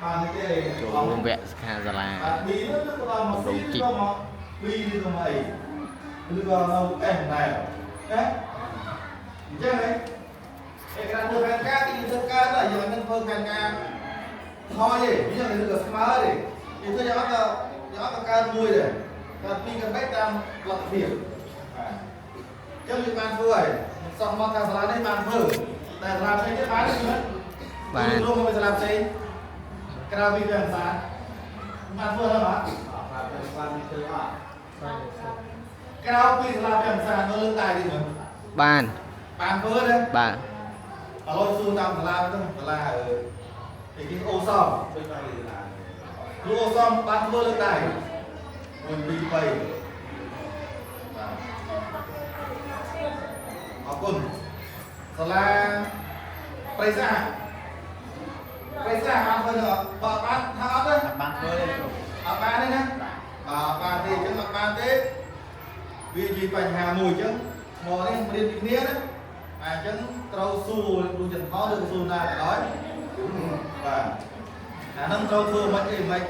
បានទេ ចូលរួមវគ្គសិក្ខាសាលា អា B នោះក៏ដល់មក C ក៏មក B ឬក៏មកអីឬក៏នៅ M ដែរណាអញ្ចឹងហ៎ឯការធ្វើផែនការគឺយើងធ្វើកើតតែយើងអត់នឹងធ្វើផែនការថយទេវាឬក៏ស្មើទេយើងធ្វើយ៉ាងអត់ក៏យ៉ាងអត់ក៏កើតមួយដែរកើតពីរកើតបីតាមលទ្ធភាពបាទអញ្ចឹងយើងបានធ្វើហើយសោះមកថាសាលានេះបានធ្វើតែសាលាផ្សេងទៀតបានទេមើល បាន រួមមកសាលាផ្សេងក្រៅពីវិភាសាបានធ្វើហើយបាទក្រៅពីសាលាវិភាសានៅលើតែទៀតមើល បាន បានធ្វើទេ បាទ ឥឡូវសួរតាមសាលាទៅសាលាអឺឯគេអូសំគ្រូអូសំបានធ្វើលើតែ1 2 3បាទអរគុណសាលាប្រៃសាប្រៃសាបានធ្វើទេអត់បើបានថាអត់ទេ បានធ្វើទេគ្រូ អត់បានទេណាបាទអត់បានទេអញ្ចឹងអត់បានទេវាជាបញ្ហាមួយអញ្ចឹងមកនេះរៀនពីគ្នាណាអញ្ចឹងត្រូវសួរគ្រូចន្ទថឬក៏សួរណាក៏ដោយបាទអាហ្នឹងត្រូវធ្វើមិនអីមិន